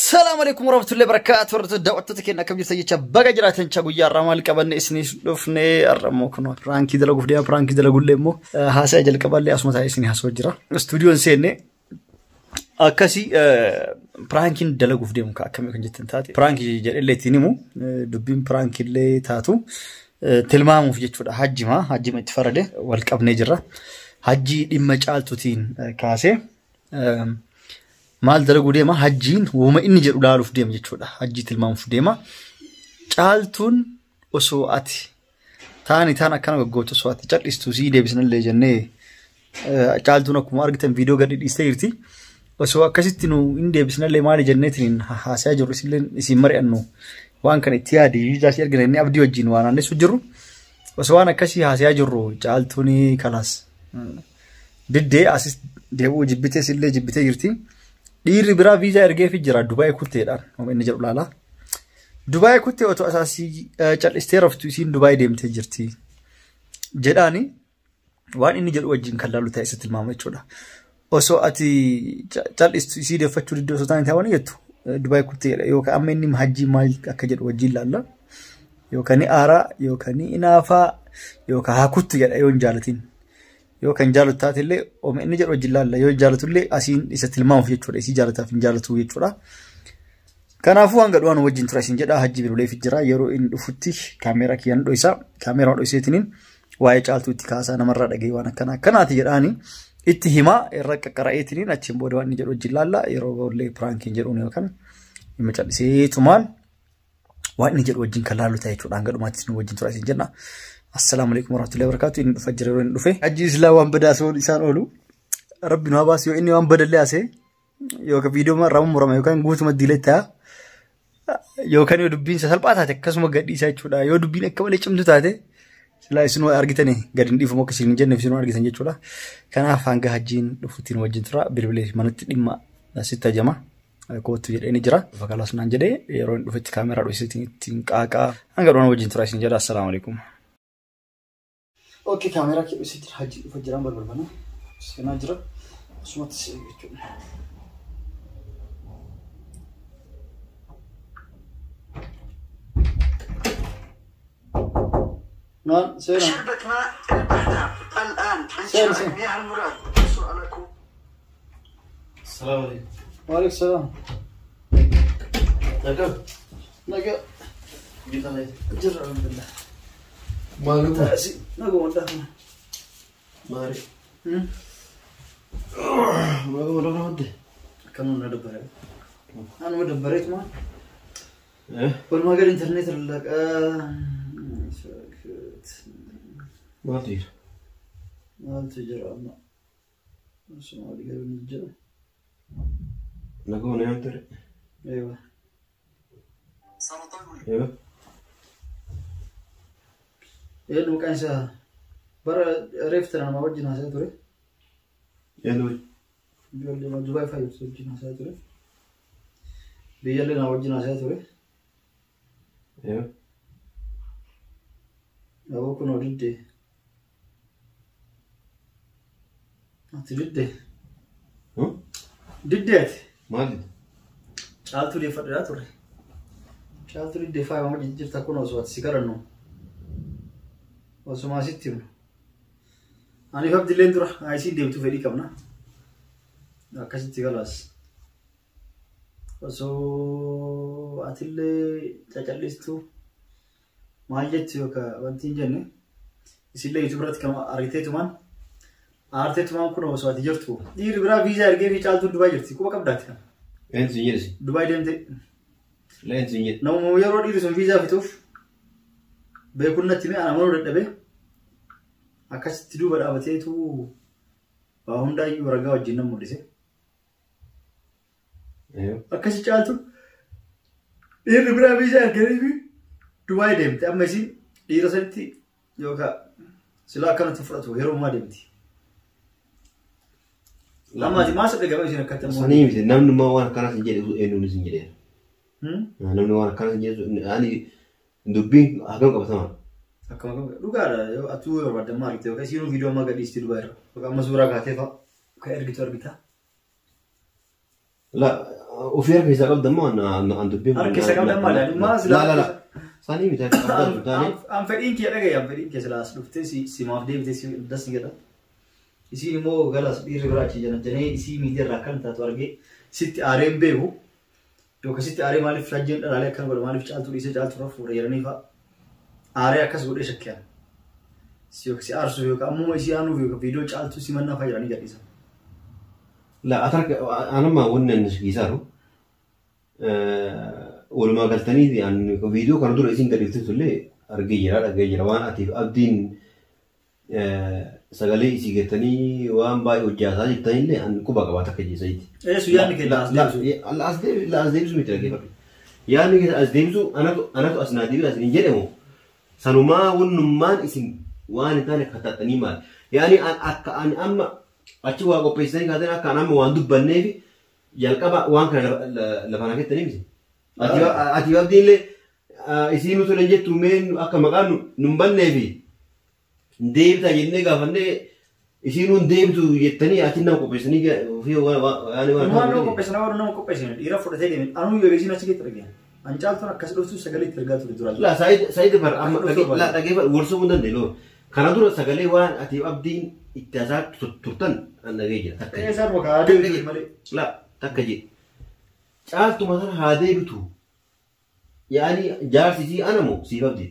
Assalaamu alaikum warahmatullahi wabarakatuh. Warra daawwattoota keenya akkam jirtan jecha baga jiraatan cha guyyaa har'aa maal qabanne isiniif dhufne har'a immoo kun piraankii dalaguuf deema piraankii dalagullee immoo haasaa jalqaballee asuma taa'ee isinii haasoo jira. Istuudiyoon seenne akkasii piraankiin dalaguuf deemu akkamii kan jettan taate piraankii jedhellee ittiin himu dubbiin piraankiillee taatu tilmaamuuf jechuudha. Hajjima hajjima itti farade wal qabnee jirra. Hajjii dhimma caaltuutiin kaasee maal dalaguu deema hajjiin wooma inni jedhu laaluuf deema jechuudha. Hajjii tilmaamuuf deema. Caaltuun osoo ati taani taan akkana goggootu osoo ati cal'istu sii deebisnallee jennee caaltuun akkuma argitan viidiyoo gadi dhiistee jirti. Osoo akkasitti nu hin deebisnallee maali jenneetiin haasayaa jirru isillee isin mari'annu waan kana itti yaadi ijaas argina inni abdii wajjin waan naannessu jirru. Osoo waan akkasii haasayaa jirru caaltuun kalaas diddee asis deebi'uu jibbitee sillee jibbitee jirti. Dhiirri biraa viizaa ergeefii jira Dubaay kutteedhaan inni jedhu laala. Dubaay kuttee otoo asaasii cal'istee raftu isiin Dubaay deemtee jirti jedhaani waan inni jedhu wajjin kan laalu ta'e isa tilmaama jechuudha. Osoo ati cal'istu isii deeffachuu diddee osoo taane taa'anii jettu Dubaay kutteedha yookaan amma inni hajjii maal akka jedhu wajjin laalla. Yookaan ni aaraa yookaan ni inaafaa yookaan haa kuttu jedha yoo hin jaalatin. Yoo kan jaalatu taate illee ooma inni jedhu wajjin laalla yoo jaalatullee asiin isa tilmaamuuf jechuudha isii jaalataaf hin jaalatu jechuudha. Kanaafuu hanga dhumaan wajjin tura isin jedha hajji bilbileef jira yeroo inni dhufutti kaameeraa kiyyaan dho'isa kaameeraa dho'iseetiniin waa'ee caaltuu itti kaasaa namarraa dhagee waan akkana akkanaati jedhaani itti himaa irra qaqqara'eetiniin achiin booda waan inni jedhu wajjin laalla yeroo boollee piraankiin jedhuun yookaan dhimma calliseetumaan waan inni jedhu wajjin kan laallu ta'e jechuudha hanga dhumaatti isin wajjin tura isin jenna. Assalaamu alaikum warahmatullahi wabarakatuh. Inni dhufa jira yeroo inni dhufe. Hajji islaa waan badaa osoo isaan oolu. Rabbi nu haa baasu yoo inni waan badallee haasee yookaan viidiyoo irraa murama yookaan guutuma diilee ta'a. Yookaan yoo dubbiin salphaa taate akkasuma gadhiisaa jechuudha. Yoo dubbiin akka malee cimtu taate silaa isin argitanii gadi hin dhiifamu akka isin hin jenneef isin argitan jechuudha. Kanaaf hanga hajjiin dhufuutiin wajjin tura bilbilee manatti dhimma sitti ajama. Kootu jedhee ni jira. Dhufa kalaas naan jedhee yeroo inni dhufetti kaameraa dho'iseetiin ittiin qaaqaa hanga dhumaan wajjin tura isin jedha. Assalaamu alaikum. Okay, kaameraa kee dho'isee jira. Hajji dhufa jiraan balbalbana. Seenaa jira. Asumatti seenu jechuudha. نعم سينا شربة ماء البحدة الآن سينا انشاء سينا مياه المراد اتصل على كوب السلام عليكم. وعليكم السلام. Nagaa. نقا Jirta جرع الحمد لله. Maaluma. تأسي نقوم الله. Maali? Maaluma nama hodde? كم ندبر أنا مدبريت ما Eh? والما قال إنترنت لك Maaltu jira? ما تجرى ما اسمع اللي قبل نجرى. Naguma na yaamtare? أيوه سرطان Eewa. إيه مكان سها برا عرفت أنا ما وجهنا ساتوري Eenyu? بيقول لي ما دبي فايف وجهنا ساتوري بيقول لي أنا وجهنا ساتوري. Eewa. أبو كنا جدي أنت جدي جدي Maali? Caaltuu deeffadhaa ture. Caaltuu deeffaa waan hojii jirta kun osoo ati si kadhannu. Osuma asitti himnu. Aniif abdilleen dura isiin deemtuu fedhii qabna. Akkasitti galaas. Osoo atillee cacallistu maal jettu yookaan wanti hin jenne isillee YouTube irratti kan argiteetumaan aarteetumaan kun osoo ati jirtu. Dhiirri biraa viizaa ergee fi caaltuun Dubaay jirti. Quba qabdaati kana. Eenyu sin jedhe si? Dubaay deemtee. La eenyu sin jedhe? Namuma yeroo dhiirri sun viizaa fituuf beekuun natti hime ana amanuu dadhabee akkasitti duuba dhaabateetu waa hundaayyuu ragaa wajjin nan mul'ise. Eewa. Akkasi caaltu dhiirri biraa viizaa erganii fi Dubaay deemte amma isiin dhiira sanitti yookaan silaa akkanatti fudhatu yeroo ammaa deemti. Amma ati maal sadde gama isiin akkatti ammoo? Sanii miti namni maa waan akkanaa sin jedhe eenyuun sin jedhe? Namni waan akkanaa sin jedhe ani dubbiin hagam qabatama? Akkama akkama dhugaadha yoo atuu yoo barbaadde amma argite yookaan isiinuu viidiyoo ammaa gadhiisti Dubaay irra yookaan amma suuraa kaatee fa'a kan ergitu argita. La Ofii harka keessaa qabda immoo an dubbii. Harka keessaa qabda maal? Maal silaa- La la la. Sanii miti harka qabda osoo taane. An fedhiin kee dhagaye, an fedhiin kee silaas dhuftee simaaf deebitee si das ni jedha. Isiin immoo galas dhiirri biraa achi jana janee isii miidiyaa irraa akkan taatu argee sitti aaree hin beeku. Yookaan sitti aaree maaliif rajjeen dhalaalee akkana godha maaliif caaltuu dhiisee caaltuu irra fuudha jedhanii fa'a. Aaree akkas godhee shakkiyaan. Si yookaan si aarsuuf yookaan ammuma isii aanuuf yookaan viidiyoo caaltuu simannaa fa'a jedhanii gadhiisan. La atarka anamma wanni ani shakkisaaru walumaa galtanii an viidiyoo kana dura isin gadhiifte illee argee jira dhagee jira waan atiif abdiin sagalee isii gettanii waan baay'ee hojjaataa jirtanillee an quba qabaata akka jeessaiti. Eessu yaadni keenya as deebisu. La as deebisu miti dhaggeeffadhu. Yaadni keessa as deebisu anatu as naa deebisu as hin jedhamu. Sanumaa wannummaan isin waan hin taane katattanii maali? Yaani akka ani amma achi waa qopheessitanii kaatanii akka ani amma waan dubbanneef jalqaba waan kana lafa naa kettanii miti. Ati abdiin illee isiin utuu hin jettu mee akka maqaan nu hin banneefi deebita jennee gaafannee isiin nun deebitu jettanii achi nama qopheessanii ofii waan Waan nama qopheessan waan nama qopheessan dhiira fudhatee deeme anuu yoo isiin achi keessa dhageen. An caaltuun akkas dhuftu sagalee itti argaa ture dura. La saayid bar amma la dhageeffadhu warsuu hin dandeenye. Kana dura sagalee waan ati abdiin itti hasaa turtan an dhagee jira. Takka jedhe. Eessaan bakka adeemu malee. La takka jedhe. Caaltuma sana haa deebitu. Yaani jaarsi isii anamu siif abdi.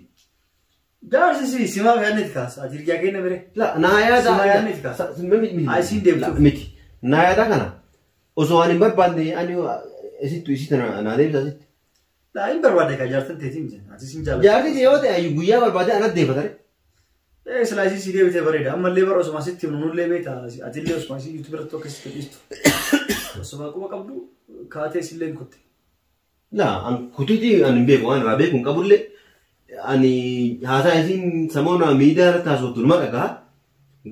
Jaarsi si simaaf yaadni itti kaasa. Ati hiriyyaa keenya bire. La naa yaada. Simaa yaadni itti kaasa. Miti. Haa, isiin deemtuuf. Miti. Naa yaada kana osoo ani hin barbaanne ani isittu isii tana naa deebisa asitti. Laa hin barbaadde kaa jaartan teetii miti. Ati sin jaalladha. Jaarsi yoo ta'e guyyaa barbaade anatti deeffatare. Ee silaa isii si deebitee bareeda. Ammallee bara osuma asitti nunullee beekta. Atillee osuma asii yuutuubii irratti akkasitti gadhiistu. Osuma quba qabdu kaatee isillee hin kutte. La an kutiiti ani hin beeku waan irraa beeku hin qabullee ani haasaa isiin samoona miidiyaa irratti haasoftu numa dhagaa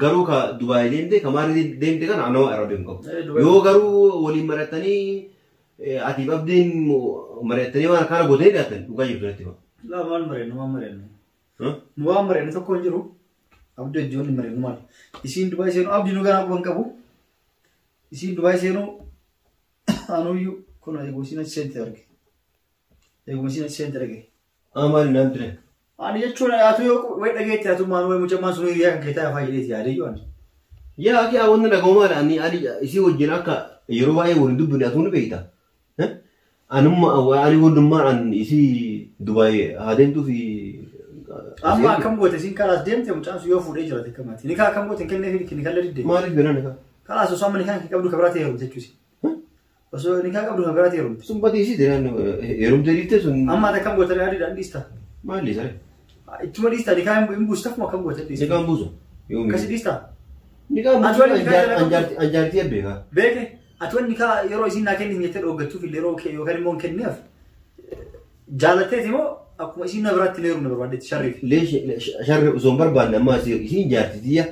garuu ka Dubaay deemte ka maari deemte kana anoo irraa beeku hin qabu. Ee, Dubaay- Yoo garuu waliin mari'attanii atiif abdiin mari'attanii waan akkana gootanii dhiyaatan dhugaa jirtu natti hima. Laa maal mareennu maal mareennu. Huh? Nu waan mareennu tokko hin jiru. Abdii wajjin hin mareennu maal. Isiin Dubaay seenu abdii nu ganaa quba hin qabu. Isiin Dubaay seenu anuyyuu kun eeguma isiin achi seente arge. Eeguma isiin achi seente arge. Ah maali naan ture. Ani jechuun atu yoo wayi dhageetti atu maal wayi mucammaan sun hiriyaa kan kee taa'e fa'aa jedheeti yaadee yoo ani. Yaa akii wanni dhaga'u maali ani ani isii wajjin akka yeroo baay'ee waliin dubbine atuu ni beekta. Anumma ani wannummaan an isii Dubaay haa deemtuu fi Amma akkam goote isiin kalaas deemte mucaan sun yoo fuudhee jiraate akkamaati. Nikaa akkam goote hin kenneef nikaa illee didde. Maaliif biraan egaa? Kalaas osoo amma nikaa qabdu kan biraatti heerumte jechuusi. Osoo nikaa qabdu kan biraatti heerumte. Sun badii isii diraan heerumtee dhiifte sun Amma ati akkam goote yaadii dhiista. maali sare? Ittuma dhiista nikaa hin buustaf moo akkam goote dhiista. Nikaan buusu. Akkasi dhiista. Nikaan Ati buusu waliin nikaa jala qabdu? anjaartii abbeekaa. Beeke ati wanni nikaa yeroo isiin naa kennin jettee dhooggachuuf illee yeroo yookaan immoo hin kenneef jaalatteeti moo akkuma isiin na biraatti hin heerumne barbaaddeetti sharriif. Lee sharri osoo hin barbaanne amma isiin jaartii tiyya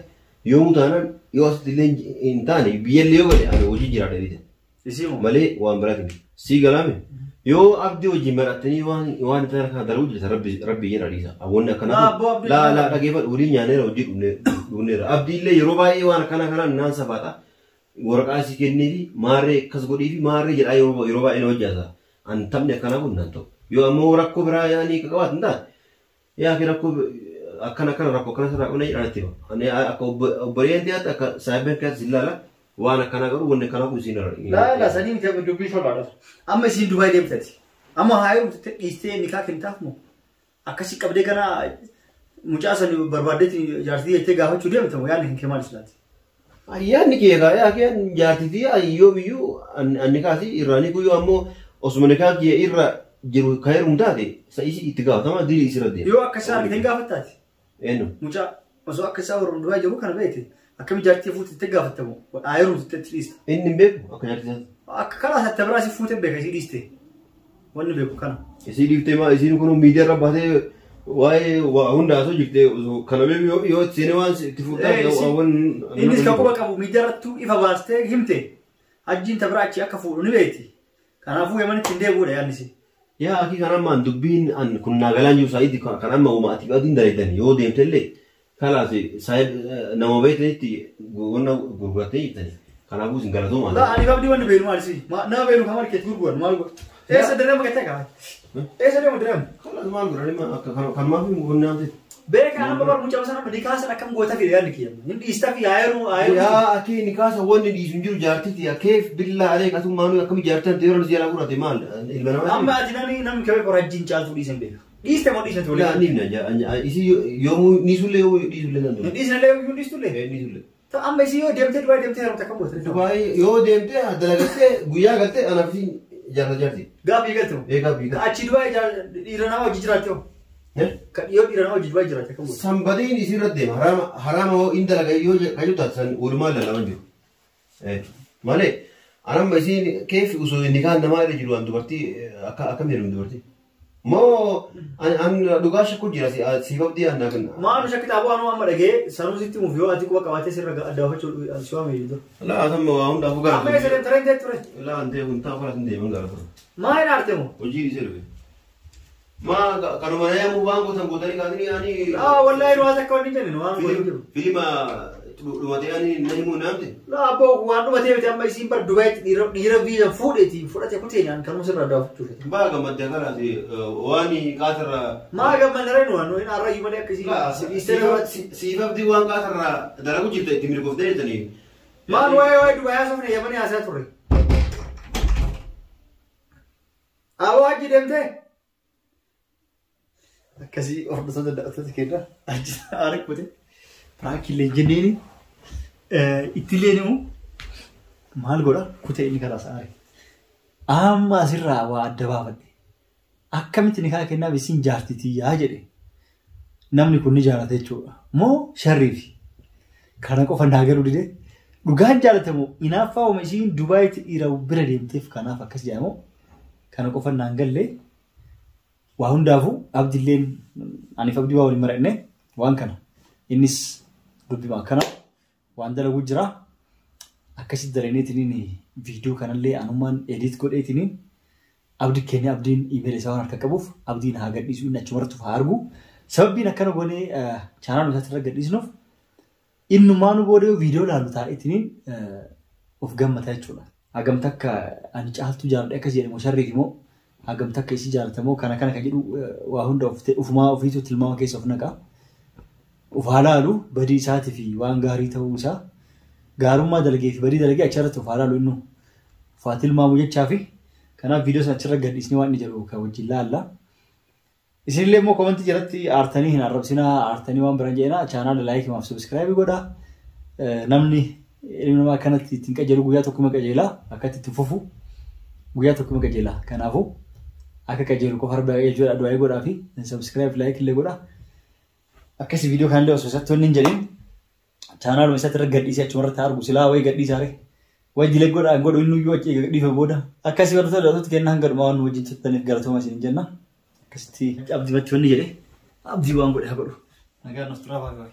yoomuu taanaan yoo asitti illee hin taane biyyallee yoo gale ani hojii jiraadha dhiite. Isii moo? Malee waan biraati miti. Sii galaame yoo abdii wajjin mari'attanii waan waan ta'an kana dalaguu jirtan rabbi rabbi jedha dhiisa. Wanni akkanaa Laa, abboo abdii laa laa dhageeffadhu waliin nyaaneera hojii dhumneera. Abdii illee yeroo baay'ee waan akkanaa kanaan naan safaadha. Waraqaa isii kenneefi maarree akkas godhiifi maarree jedhaa yeroo yeroo baay'ee na hojjata. An taphni akkanaa kun naan ta'u. Yoo ammoo rakkoo biraa yaanii qabaatan taate yaa fi rakkoo akkana akkana rakkoo akkana sirraa qabna jedhaan itti hima. Ani akka obboleeyyan dhiyaate akka saayibeen keessatti ilaala waan akkanaa garuu wanni akkanaa kun isiin irra. Laa laa sanii miti dubbii shobaadha. Amma isiin Dubaay deemtati. Amma haa heerumte dhiistee nikaa kennitaaf moo? Akkasii qabdee kana mucaa san barbaaddeetti jaartii jettee gaafachuu deemte moo yaadni kan kee maal islaati? Ayyaanni kee egaa yaa kee jaartitii ayyoomiyyuu anni kaasi irraanii guyyoo ammoo osuma nikaa kiyya irra jiru ka heerumu taate sa'isii itti gaafatama dirii isirra deema. Yoo akka isaa argite hin gaafattaati. Eenyu? Mucaa osoo akka isaa warra Dubaay jiru kana beekte akkami jaartii fuute itti gaafattamu haa heerumte itti dhiista. Inni hin beeku akka jaartii isaati. Akka karaa satta biraa si fuute beeka isii dhiiste. Wanni beeku kana. Isii dhiiftee maa isiin kun miidiyaa irra baatee waa'ee waa hunda haasoo jirtee osoo kana beeku yoo yoo itti seenee waan itti fuudhaa Eh, waan Innis kan quba qabu miidiyaa irrattuu ifa baastee himte hajjiin ta biraa achi akka fuudhu ni beekti. Kanaafuu yamanitti hin deebi'uudha yaadni Yaa akii kan ammaan dubbiin an kun naagalaan jiru saayidii kan amma uuma ati adiin dalagan yoo deemte illee kalaas saayid nama beektanitti wanna gurguratanii jirtani. Kanaafuu isin galatooma. Laa ani abdii wanni beenu maal si? Nama beenu kan markeet gurguran maal godhu? Eessa dirree gattee qaba? Eessa deemu dirree? Kanas maal godhani kanumaaf hin naamte. Beekaa nama bar mucaa sana nikaa sana akkam goota fi yaadni kiyya. Hin dhiista fi haayeru haayeru. Yaa akee nikaasa wanni dhiisu hin jiru jaartiti akeef billaa alee kasummaanuu akkami jaartan ta'e yeroo si jalaa fudhate maal ilma namaa. Amma ati namni namni kawee qorajjiin caaltuu dhiisan beeka. Dhiiste moo dhiisne tole? Laa ni isi yoomuu niisullee yoomuu dhiisullee nan Hin dura. dhiisne illee yoo dhiistullee. Niisullee. Amma isii yoo deemtee Dubaay deemtee heerumte akkam goota? Dubaay yoo deemtee dalagattee guyyaa galtee anaaf isin jaarsa jaarti. Gaaffii galte moo? Eegaa biyya. Achi Dubaay dhiira nama hojii jiraatte hoo? Yoo dhiira nama hojii Dubaay jiraatte akkam goota? Sanbatiin isin irra deema haraama haraama hoo in dalaga yoo kayyuu taate san walumaa lalaman jiru. Malee anamma isin keefi osoo nikaan namaa irra jiru an dubartii akka akkam jedhamu dubartii. Moo an dhugaa shakku jira siif abdii an naa Maanu shakkitaaboo anuu amma dhagee sanuu sitti muuf yoo ati quba qabaatee sirra adda baafachuu si waame jiru. Laa atamma waa hundaafuu Amma eessa gara. deemte reen ture? Laa antee kun ta'a karaa sin deeman gara. Maa hin aarte moo? Hojii dhiisee dhufe. Maa kanuma yaamuu waan gootan gootanii kaatanii ani. Laa wallaahi nu waan akka wanni hin jenne waan godhu jiru. Filima dhumatee ani na himuu naamte. Laa abboo waan dhumatee miti amma isiin bar Dubaayitti dhiira dhiira viizan fuudheeti fudhate kuteen kanuma sirra adda baafachuu fedhe. Baa gammaddee karaati waan qaatarraa. Maa gammanne reen waan hin arrayyuu malee akkasii dhiistee nama. Siif abdii waan qaatarraa dalagu jirta itti mirgooftee jirtanii. Maal waa'ee waa'ee Dubaay haasofne Yamanii haasaa turre. Aboo hajji deemtee? Akkasii hordoftoota daawwattoota keenya hajji haala kute piraankiillee jenneeni ittillee immoo maal godha kutee inni karaa isaa Amma asirraa waa adda baafadhe. Akkamitti nikaa kennaaf isin jaartitii yaa jedhe. Namni kun ni jaalata jechuudha. Moo sharriifi. Kana qofa naa galuu dide. Dhugaan jaalatamu hinaaffaa uuma isiin Dubaayitti dhiira bira deemteef kanaaf akkas jedhamu. Kana qofa naan galle waa hundaafuu abdiilleen aniif abdii waa waliin mari'anne waan kana. Innis dubbima akkana waan dalaguu jira. Akkasitti dalagneetiniin viidiyoo kanallee anummaan edit godheetiniin abdii keenya abdiin iimeelii isaa waan harka qabuuf abdiin haa gadhiisu inni achumarratti haa argu. Sababbiin akkana goonee chaanaal isaatti irra gadhiisnuuf innumaanuu booda yoo viidiyoo ilaalu taa'eetiniin of gammata jechuudha. Hagam takka ani caaltuu jaaladhe akkas jedhamu sharriif immoo hagam takka isii jaalatamoo kana kana kan jedhu waa hunda ofumaa ofiitu tilmaama keessa of naqa. Of haa laalu badii isaatii fi waan gaarii ta'uu isaa gaarummaa dalagee fi badii dalagee achirratti of haa laalu innu of haa tilmaamu jechaa fi kanaaf viidiyoo sana achirra gadhiisnee waan inni jedhu kan wajjin laalla. Isinillee immoo komentii jalatti aartanii hin arrabsinaa aartanii waan biraan jedhina chaanaala laayikii maaf subscribe godhaa. Namni ilmi namaa akkanatti ittiin qajeelu guyyaa tokkuma qajeelaa akkatti itti fufu guyyaa tokkuma qajeelaa. Kanaafuu akka qajeelu qofa harba jechuudha du'aa godhaa fi subscribe like illee godhaa. Akkasii viidiyoo kanallee osoo isatti wanni hin jedhin chaanaaluma isaatti irra gadhiisee achumarratti argu silaa wayii gadhiisaare. Wayii dilee godhaa godhu inni iyyuu achi gadhiifame booda. Akkasii warra daawwattoota kennaa hanga dhumaa waan nu wajjin turtaniif galatooma isin jenna. Akkasitti abdii wanni jedhe abdii waan godhe haa godhu. Nagaan nuuf turaa baay'ee.